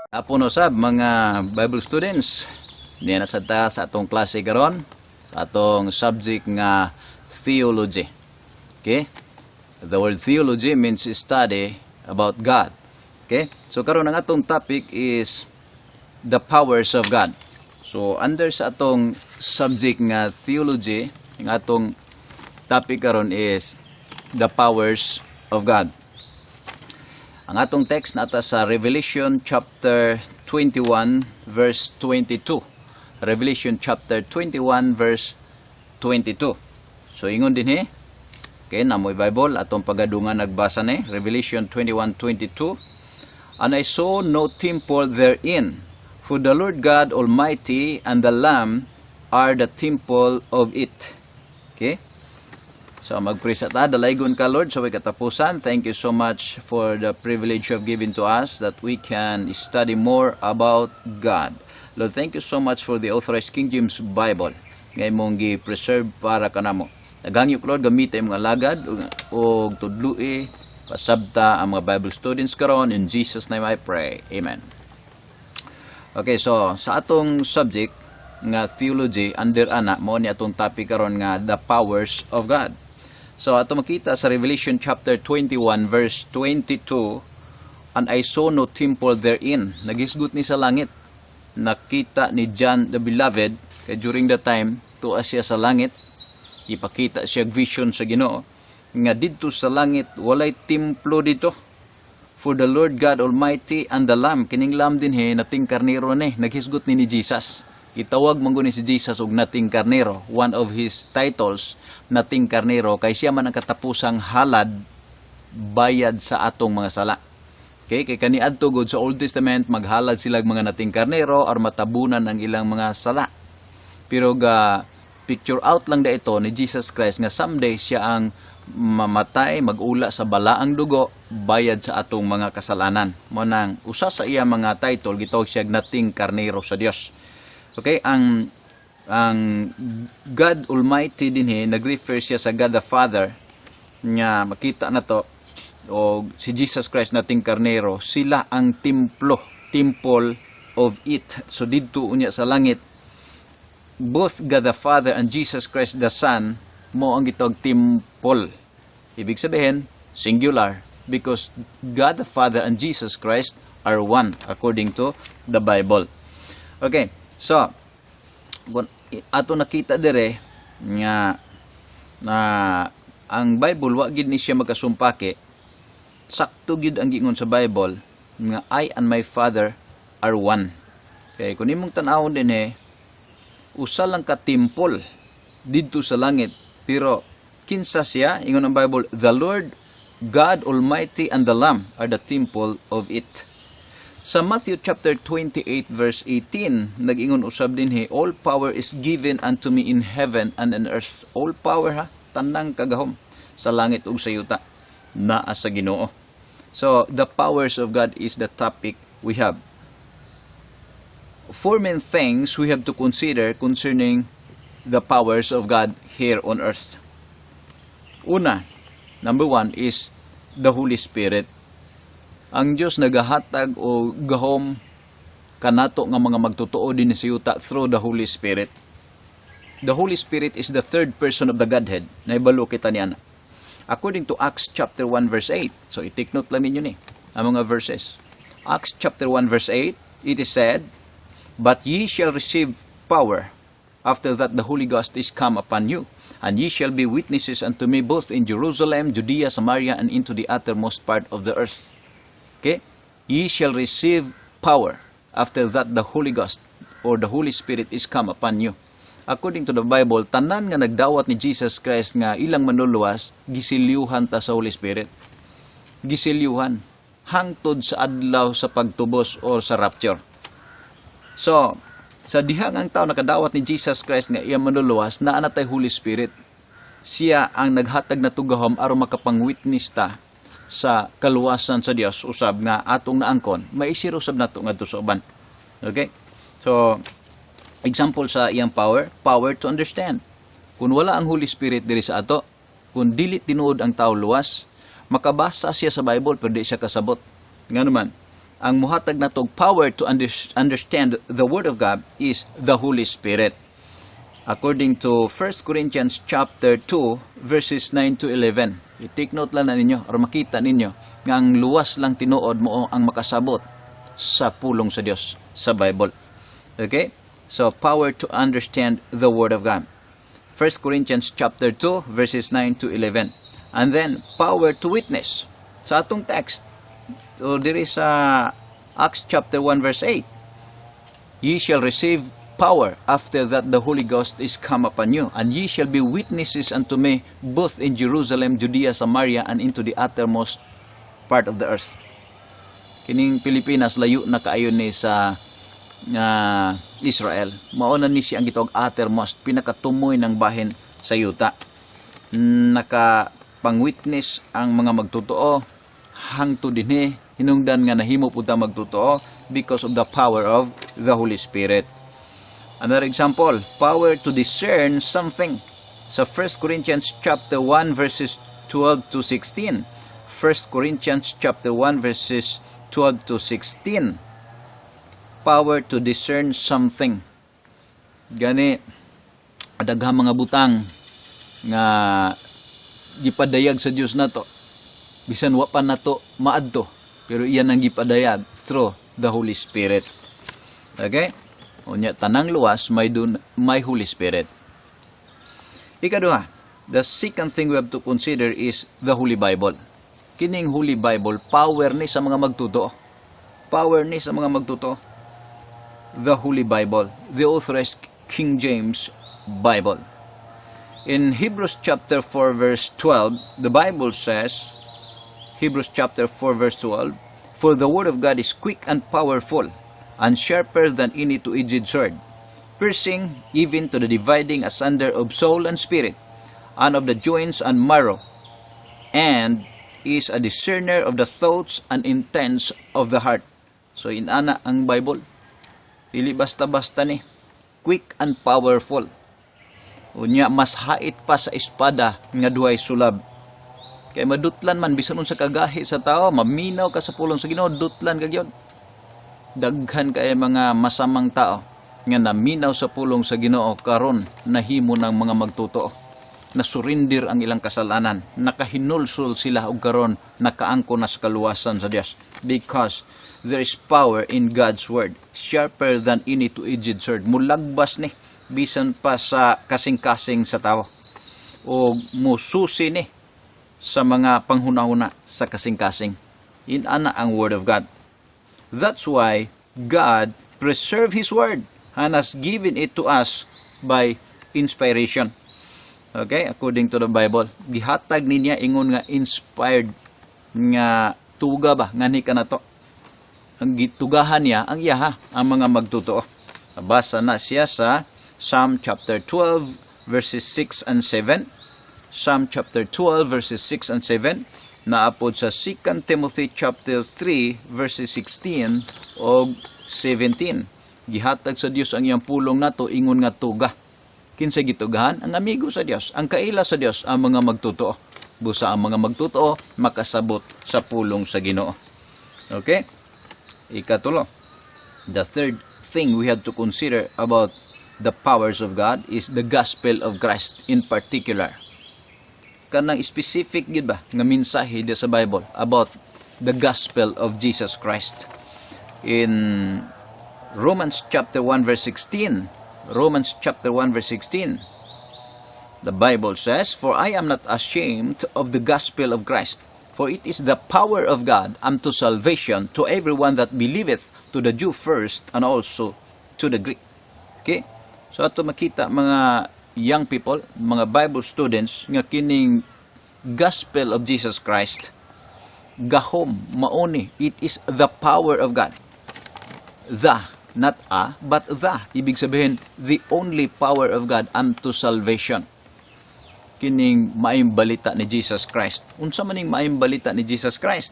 Hapon usab, mga Bible students. Niya na sa ta sa atong klase karon sa atong subject nga theology. Okay? The word "theology" means study about God. Okay? So karon ang atong topic is the powers of God. So under sa atong subject nga theology, ang atong topic karon is the powers of God. Ang atong text nata sa Revelation chapter 21 verse 22. Revelation chapter 21 verse 22. So ingon dinhi. Okay, namoy Bible atong pagadungan nagbasa ni Revelation 21:22. "And I saw no temple therein, for the Lord God Almighty and the Lamb are the temple of it." Okay? So magpray sa ta. Dalaygon ka, Lord, sa way katapusan. Thank you so much for the privilege you have given to us that we can study more about God. Lord, thank you so much for the authorized King James Bible nga imong gi-preserve para kanamo. Naghangyo, Lord, gamita imong alagad ug tudloi, pasabta ang mga Bible students karon. In Jesus' name I pray. Amen. Okay, so sa atong subject nga theology, under ana mo ni atong topic karon nga the powers of God. So ato makita sa Revelation chapter 21 verse 22, "And I saw no temple therein." Naghisgot ni sa langit. Nakita ni John the Beloved kay during the time tuwa siya sa langit, ipakita siya vision sa Ginoo nga didto sa langit walay templo dito. "For the Lord God Almighty and the Lamb," kining Lamb dinhi nating karnero ni, naghisgot ni Jesus. Gitawag man guni si Jesus og nating karnero, one of his titles, nating karnero, kay siya man ang katapusang halad bayad sa atong mga sala. Okay, kay kaniadto gud sa Old Testament maghalad sila mga nating karnero or matabunan ang ilang mga sala. Pero ga picture out lang da ito ni Jesus Christ nga someday siya ang mamatay, magula sa balaang dugo bayad sa atong mga kasalanan. Mo nang usa sa iya mga title, gitawag siya nating karnero sa Dios. Okay, ang God Almighty dinhi nag-refer siya sa God the Father nga makita na to o si Jesus Christ nating karnero, sila ang templo, temple of it. So didto unya sa langit, both God the Father and Jesus Christ the Son mo ang gitawag temple. Ibig sabihin, singular, because God the Father and Jesus Christ are one according to the Bible. Okay, so kung ato nakita dire nga na ang Bible wa gid ni siya magkasumpaki, sakto gid ang giingon sa Bible nga "I and my Father are one." Kay kung imong tan-awon dinhi, usa lang ka temple didto sa langit, pero kinsa siya? Ingon ang Bible, "The Lord God Almighty and the Lamb are the temple of it." Sa Matthew chapter 28 verse 18, nag-ingon usab dinhi, "All power is given unto me in heaven and in earth." All power ha, tanang kagahom sa langit ug sa yuta naa sa Ginoo. So the powers of God is the topic we have. Four main things we have to consider concerning the powers of God here on earth. Una, number one is the Holy Spirit. Ang Dios nagahatag og gahom kanato nga mga magtotoo dinhi sa yuta through the Holy Spirit. The Holy Spirit is the third person of the Godhead. Naibalo kita niya. According to Acts chapter 1 verse 8. So i-take note lang ninyo ni ang mga verses. Acts chapter 1 verse 8, it is said, "But ye shall receive power after that the Holy Ghost is come upon you, and ye shall be witnesses unto me both in Jerusalem, Judea, Samaria, and into the uttermost part of the earth." Okay? Ye shall receive power after that the Holy Ghost or the Holy Spirit is come upon you. According to the Bible, tanan nga nagdawat ni Jesus Christ nga ilang manluluwas, gisilyuhan ta sa Holy Spirit. Gisilyuhan hangtod sa adlaw sa pagtubos or sa rapture. So, sa dihang ang tao nakadawat ni Jesus Christ nga iyang manluluwas, naa na tay Holy Spirit. Siya ang naghatag na gahom aron makapang-witness ta sa kaluwasan sa Dios usab nga atong naangkon, maisir usab nato ngadto sa uban. Okay? So, example sa iyang power, power to understand. Kung wala ang Holy Spirit diri sa ato, kung dili tinuod ang tao luwas, makabasa siya sa Bible pero di siya kasabot. Nga naman, Ang muhatag nato og power to understand the Word of God is the Holy Spirit. According to 1 Corinthians chapter 2 verses 9 to 11. I-take note lang na ninyo or makita ninyo nga ang luwas lang tinuod mao ang makasabot sa pulong sa Dios sa Bible. Okay? So power to understand the Word of God. 1 Corinthians chapter 2 verses 9 to 11. And then power to witness. Sa atong text, so diri sa Acts chapter 1 verse 8. "Ye shall receive power after that the Holy Ghost is come upon you, and ye shall be witnesses unto me both in Jerusalem, Judea, Samaria, and into the uttermost part of the earth." Kining Pilipinas, layo na kaayo ni sa Israel. Mao na ni siya ang gitawag uttermost, pinakatumoy ng bahin sa yuta. Naka pang-witness ang mga magtotoo hangtod dinhi, hinungdan nga nahimo pud ta magtotoo because of the power of the Holy Spirit. Another example, power to discern something. Sa 1 Corinthians chapter 1 verses 12 to 16. 1 Corinthians chapter 1 verses 12 to 16. Power to discern something. Gani daghang mga butang nga gipadayag sa Dios nato, bisan wa pa nato maadto, pero iyan ang gipadayag through the Holy Spirit. Okay? Unya tanang luwas may dun, may Holy Spirit. Ikaduha, the second thing we have to consider is the Holy Bible. Kining Holy Bible, power ni sa mga magtotoo. Power ni sa mga magtotoo. The Holy Bible, the Authorized King James Bible. In Hebrews chapter 4 verse 12, the Bible says, Hebrews chapter 4 verse 12, "For the word of God is quick and powerful, and sharper than any two-edged sword, piercing even to the dividing asunder of soul and spirit, and of the joints and marrow, and is a discerner of the thoughts and intents of the heart." So inana ang Bible. Dili basta-basta ni. Quick and powerful. Unya mas hait pa sa espada nga duhay sulab. Kay madutlan man bisan unsa kagahi sa tao, maminaw ka sa pulong sa Ginoo, dutlan ka gyud. Daghan kay mga masamang tao nga naminaw sa pulong sa Ginoo, karon nahimo ng mga magtotoo. Nasurinder ang ilang kasalanan, nakahinulsol sila ug karon nakaangko na sa kaluwasan sa Dios because there is power in God's word, sharper than any two-edged sword. Mulagbas ni bisan pa sa kasing-kasing sa tao o mususi ni sa mga panghunahuna sa kasing-kasing. Inana ang Word of God. That's why God preserved His Word and has given it to us by inspiration. Okay, according to the Bible, gihatag niya ingon nga inspired nga tuga ba ngani ka nato. Ang gitugahan niya ang iyaha ang mga magtotoo. Basa na siya sa Psalm chapter 12 verses 6 and 7. Psalm chapter 12 verses 6 and 7, naa pod sa 2 Timothy chapter 3 verses 16 og 17. Gihatag sa Dios ang iyang pulong nato ingon nga tuga. Kinsa gitugahan? Ang amigo sa Dios, ang kaila sa Dios, ang mga magtotoo. Busa ang mga magtotoo makasabot sa pulong sa Ginoo. Okay? Ikatulo. The third thing we have to consider about the powers of God is the gospel of Christ in particular. Kanang specific gid ba nga mensahe di sa Bible about the gospel of Jesus Christ. In Romans chapter 1 verse 16, Romans chapter 1 verse 16, the Bible says, "For I am not ashamed of the gospel of Christ, for it is the power of God unto salvation to everyone that believeth, to the Jew first, and also to the Greek." Okay? So ato makita, mga young people, mga Bible students, nga kining gospel of Jesus Christ gahom mauni, it is the power of God. The, not a, but the. Ibig sabihin, the only power of God unto salvation. Kining maayong balita ni Jesus Christ. Unsa man ning maayong balita ni Jesus Christ?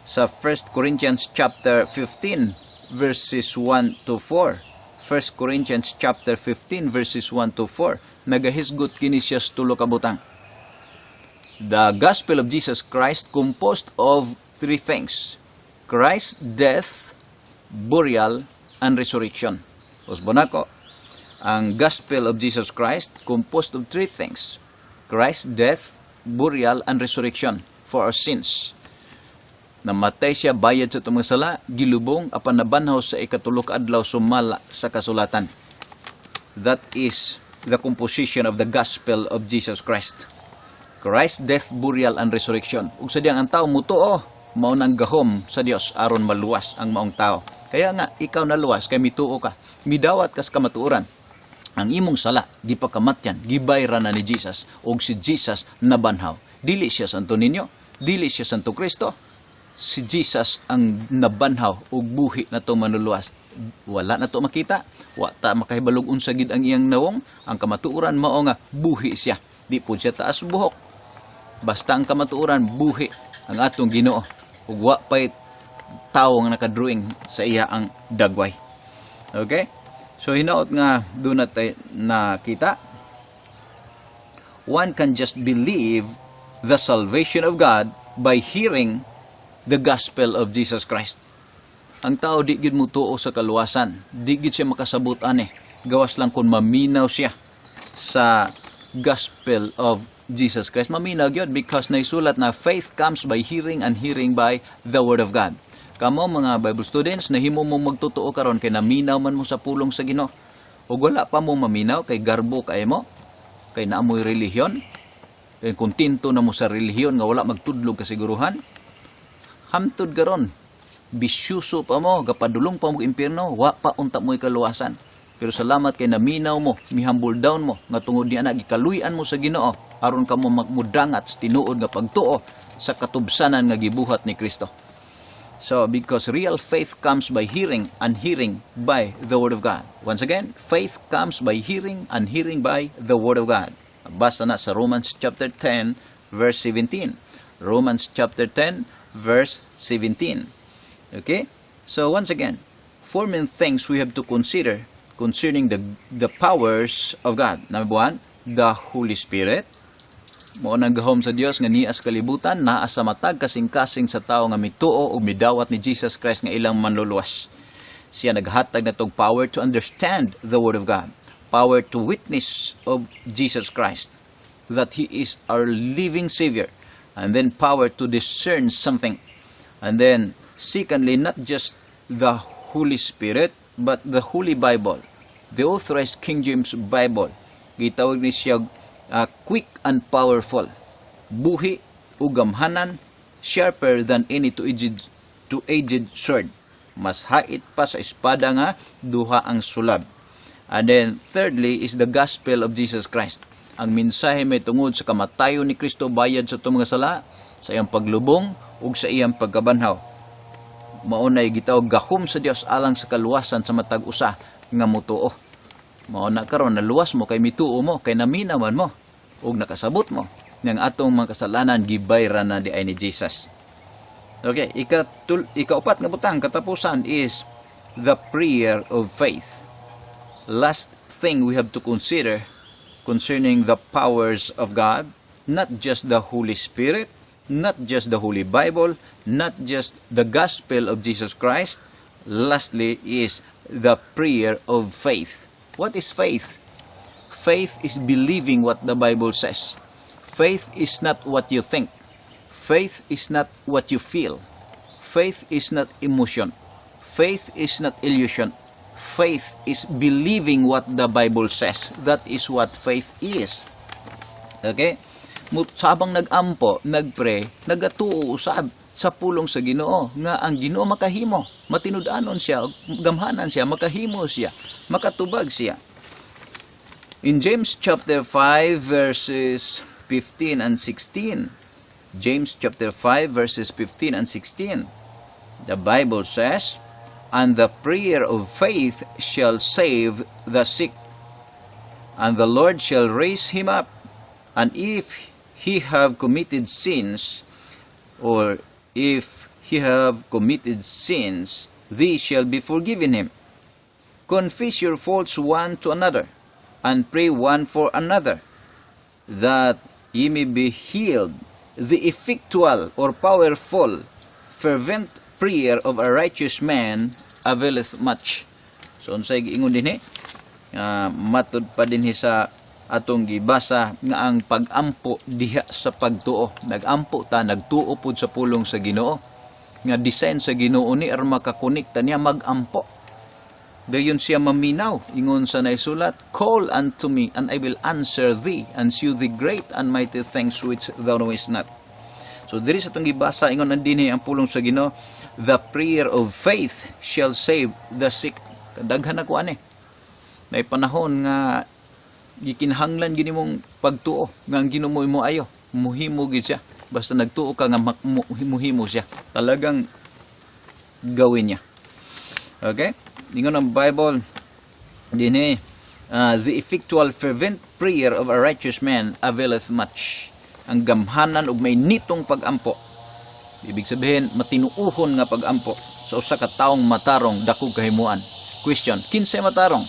Sa 1 Corinthians chapter 15 verses 1 to 4. 1 Corinthians chapter 15 verses 1 to 4. Nagahisgot kini siya sa tulo ka butang. The gospel of Jesus Christ composed of three things: Christ's death, burial, and resurrection. Usbon nako, ang gospel of Jesus Christ composed of three things: Christ's death, burial, and resurrection for our sins. Namatay siya bayad sa atong mga sala, gilubong, apan nabanhaw sa ikatulo ka adlaw sumala sa kasulatan. That is the composition of the gospel of Jesus Christ. Christ's death, burial, and resurrection. Ug sa diyang ang tao mutuo, mao nang gahom sa Dios aron maluwas ang maong tao. Kaya nga ikaw naluwas kay mituo ka, midawat ka sa kamatuoran. Ang imong sala gipakamatyan, gibayran na ni Jesus ug si Jesus nabanhaw. Dili siya Santo Niño, dili siya Santo Kristo. Si Jesus ang nabanhaw ug buhi na to manluluwas. Wala na to makita, wa ta makahibalog unsa gid ang iyang nawong. Ang kamatuoran mao nga buhi siya. Di pud siya taas buhok. Basta ang kamatuoran, buhi ang atong Ginoo ug wa pay tawo nga nakadrawing sa iya ang dagway. Okay? So hinaot nga duna tay nakita. One can just believe the salvation of God by hearing the gospel of Jesus Christ. Ang tao di gid mutuo sa kaluwasan, di gid siya makasabot ani. Gawas lang kung maminaw siya sa gospel of Jesus Christ. Maminaw gyud because naisulat na faith comes by hearing and hearing by the word of God. Kamo mga Bible students, nahimo mo magtotoo karon kay naminaw man mo sa pulong sa Ginoo. Ug wala pa mo maminaw kay garbo kay mo, kay naa moy relihiyon, kay kontento na mo sa relihiyon nga wala magtudlog kasiguruhan. Hamtod karon, bisyuso pa mo, gapadulong pa mo impierno, wa pa unta mo'y kaluwasan. Pero salamat kay naminaw mo, mihumble down mo, nga tungod niya na gikaluy-an mo sa Ginoo aron kamo magmudangat sa tinuod nga pagtuo sa katubsanan nga gibuhat ni Kristo. So, because real faith comes by hearing and hearing by the Word of God. Once again, faith comes by hearing and hearing by the Word of God. Basa na sa Romans chapter 10, verse 17. Romans chapter 10, verse 17. Okay? So, once again, four main things we have to consider concerning the powers of God. Number one, the Holy Spirit. Mao nang gahom sa Dios nga niya sa kalibutan, naa sa matag kasing-kasing sa tao nga mituo ug midawat ni Jesus Christ nga ilang manluluwas. Siya naghatag natog power to understand the Word of God, power to witness of Jesus Christ, that He is our living Savior, and then power to discern something. And then, secondly, not just the Holy Spirit, but the Holy Bible, the authorized King James Bible. Gitawag ni siya quick and powerful, buhi ug gamhanan, sharper than any two-edged sword. Mas hait pa sa espada nga duha ang sulab. And then thirdly is the gospel of Jesus Christ. Ang mensahe may tungod sa kamatayon ni Kristo bayad sa atong mga sala, sa iyang paglubong ug sa iyang pagkabanhaw. Mao nay gitawag gahom sa Dios alang sa kaluwasan sa matag usa nga mutuo. Mao na karon naluwas mo kay mituo mo, kay naminaw man mo ug nakasabot mo nga ang atong mga kasalanan gibayran na diay ni Jesus. Okay, ikaupat nga butang katapusan is the prayer of faith. Last thing we have to consider concerning the powers of God, not just the Holy Spirit, not just the Holy Bible, not just the gospel of Jesus Christ. Lastly is the prayer of faith. What is faith? Faith is believing what the Bible says. Faith is not what you think. Faith is not what you feel. Faith is not emotion. Faith is not illusion. Faith is believing what the Bible says. That is what faith is. Okay? Sabang nag-ampo, nagpray, nagatuo usab sa pulong sa Ginoo nga ang Ginoo makahimo, matinud-anon siya, gamhanan siya, makahimo siya, makatubag siya. In James chapter 5 verses 15 and 16, James chapter 5 verses 15 and 16, the Bible says, "And the prayer of faith shall save the sick, and the Lord shall raise him up, and if he have committed sins, or if he have committed sins, these shall be forgiven him. Confess your faults one to another, and pray one for another, that ye may be healed. The effectual or powerful, fervent Prayer of a righteous man availeth much." So unsay giingon dinhi? Matud pa dinhi sa atong gibasa nga ang pagampo diha sa pagtuo. Nagampo ta, nagtuo pud sa pulong sa Ginoo. Nga design sa Ginoo ni aron makakonekta niya, magampo. Dayon siya maminaw, ingon sa naisulat, "Call unto me, and I will answer thee, and shew thee great and mighty things which thou knowest not." So diri sa atong gibasa, ingon ang dinhi ang pulong sa Ginoo, "The prayer of faith shall save the sick." Kadaghan na ko ani. May panahon nga gikinahanglan gini mong pagtuo nga ang Ginoo mo ayo, muhimo gid siya. Basta nagtuo ka nga muhimo siya. Talagang gawin niya. Okay? Ingon ang Bible dinhi, "The effectual fervent prayer of a righteous man availeth much." Ang gamhanan ug may nitong pagampo. Ibig sabihin, matinuuhon nga pagampo sa usa ka taong matarong, dako kahimuan. Question, kinsay matarong?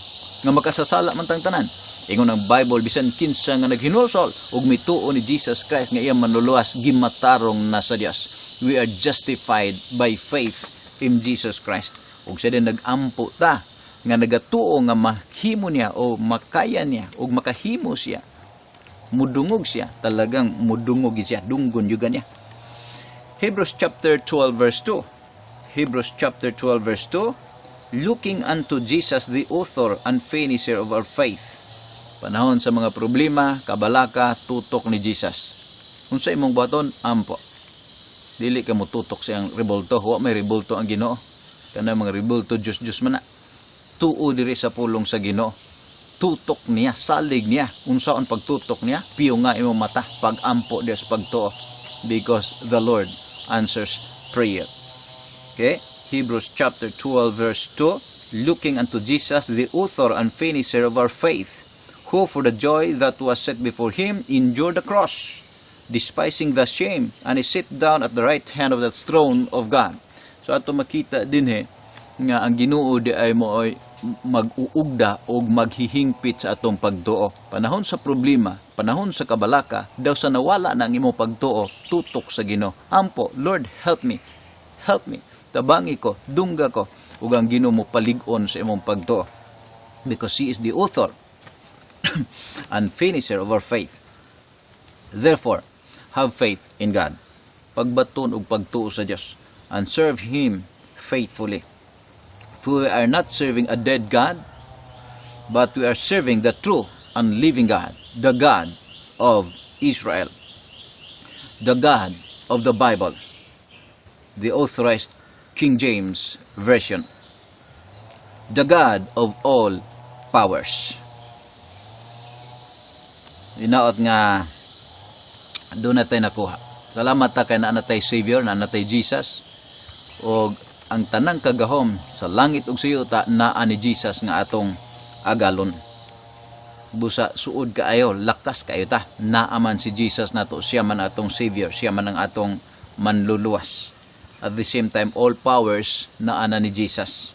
Nga makasasala man tang tanan. Ingon ang Bible, bisan kinsa nga naghinulsol ug mituo ni Jesus Christ nga iyang manluluwas, gimatarong na sa Dios. We are justified by faith in Jesus Christ. Ug siya din nag-ampo ta nga nagatuo nga mahimo niya o makaya niya o makahimo siya, mudungog siya, talagang mudungog gid siya, dunggon juga niya. Hebrews chapter 12 verse 2. Hebrews chapter 12 verse 2, "Looking unto Jesus, the author and finisher of our faith." Panahon sa mga problema, kabalaka, tutok ni Jesus. Unsa imong buhaton? Ampo. Dili ka mo tutok sa iyang rebulto. Wa may rebulto ang Ginoo. Kana mga rebulto, Diyos Diyos man na. Tuo diri sa pulong sa Ginoo. Tutok niya, salig niya. Unsaon pagtutok niya? Piyo nga imong mata, pagampo Dios, pagtuo. Because the Lord answers prayer. Okay? Hebrews chapter 12 verse 2, "Looking unto Jesus, the author and finisher of our faith, who for the joy that was set before him endured the cross, despising the shame, and is sit down at the right hand of the throne of God." So ato makita dinhi nga ang Ginoo di ay mo ay mag-uugda o maghihingpit sa atong pagtuo. Panahon sa problema, panahon sa kabalaka, daw sa nawala na ang imong pagtuo, tutok sa Ginoo. Ampo, "Lord, help me. Help me. Tabangi ko, dungga ko." Ug ang Ginoo mo palig-on sa imong pagtuo. Because He is the author and finisher of our faith. Therefore, have faith in God. Pagbaton ug pagtuo sa Dios and serve Him faithfully. For we are not serving a dead God, but we are serving the true and living God, the God of Israel, the God of the Bible, the authorized King James Version, the God of all powers. Hinaot nga doon natay nakuha. Salamat ta kay naa natay Savior, naa natay Jesus. O ang tanang kagahom sa langit ug sa yuta naa ni Jesus nga atong agalon. Busa suod kaayo, lakas kaayo ta. Naa man si Jesus nato, siya man atong Savior, siya man ang atong manluluwas. At the same time, all powers naa na ni Jesus.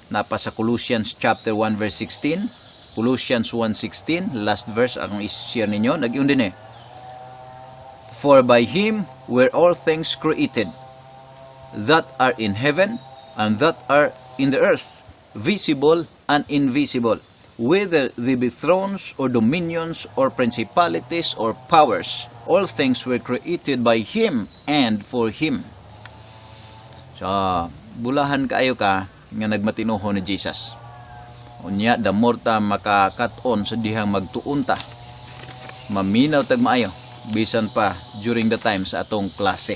Napa sa Colossians chapter 1 verse 16, Colossians 1:16, last verse akong i-share ninyo, nag-ingon dinhi. "For by him were all things created, that are in heaven and that are in the earth, visible and invisible, whether they be thrones or dominions or principalities or powers. All things were created by him and for him." So, bulahan kaayo ka nga nagmatinuhon ni Jesus. Unya, the more ta makakat-on sa dihang magtuon ta, maminaw tag maayo, bisan pa during the time sa atong klase.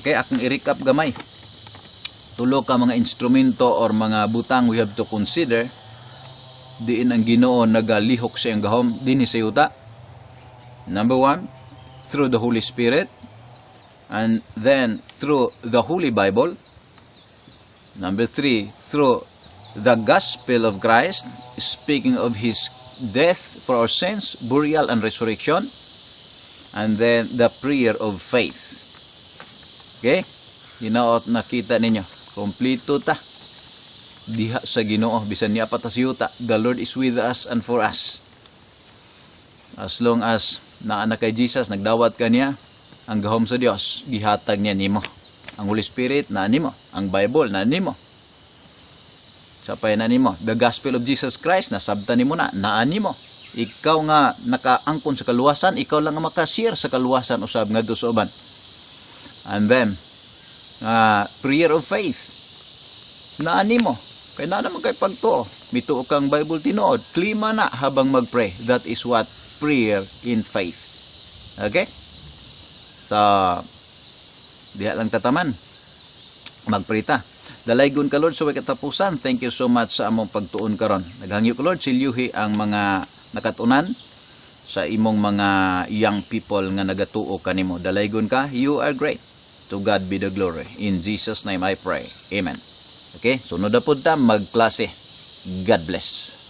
Okay, akong i-recap gamay. Tulo ka mga instrumento or mga butang we have to consider diin ang Ginoo nagalihok sa iyang gahom dinhi sa yuta. Number one, through the Holy Spirit, and then through the Holy Bible. Number three, through the Gospel of Christ, speaking of His death for our sins, burial, and resurrection. And then the prayer of faith. Okay? Hinaot nakita ninyo. Kompleto ta. Diha sa Ginoo bisan niya pa ta sa yuta. The Lord is with us and for us. As long as naa na kay Jesus, nagdawat ka niya, ang gahom sa Dios gihatag niya nimo. Ang Holy Spirit naa nimo, ang Bible naa nimo. Sa pay naa nimo, the gospel of Jesus Christ nasabtan nimo na, naa nimo. Ikaw nga nakaangkon sa kaluwasan, ikaw lang ang makashare sa kaluwasan usab ngadto sa uban. And then, prayer of faith. Naa nimo. Kay naa naman kay pagtuo. Mituo kang Bible tinuod. Klima na habang magpray. That is what prayer in faith. Okay? So, diha lang tataman. Magpray ta. Dalaygon ka, Lord, sa way katapusan. Thank you so much sa among pagtuon karon. Naghangyo ko, Lord, silyuhi ang mga nakatunan sa imong mga young people nga nagatuo kanimo. Dalaygon ka, you are great. To God be the glory. In Jesus' name I pray. Amen. Okay, sunod na pud ta magklase. God bless.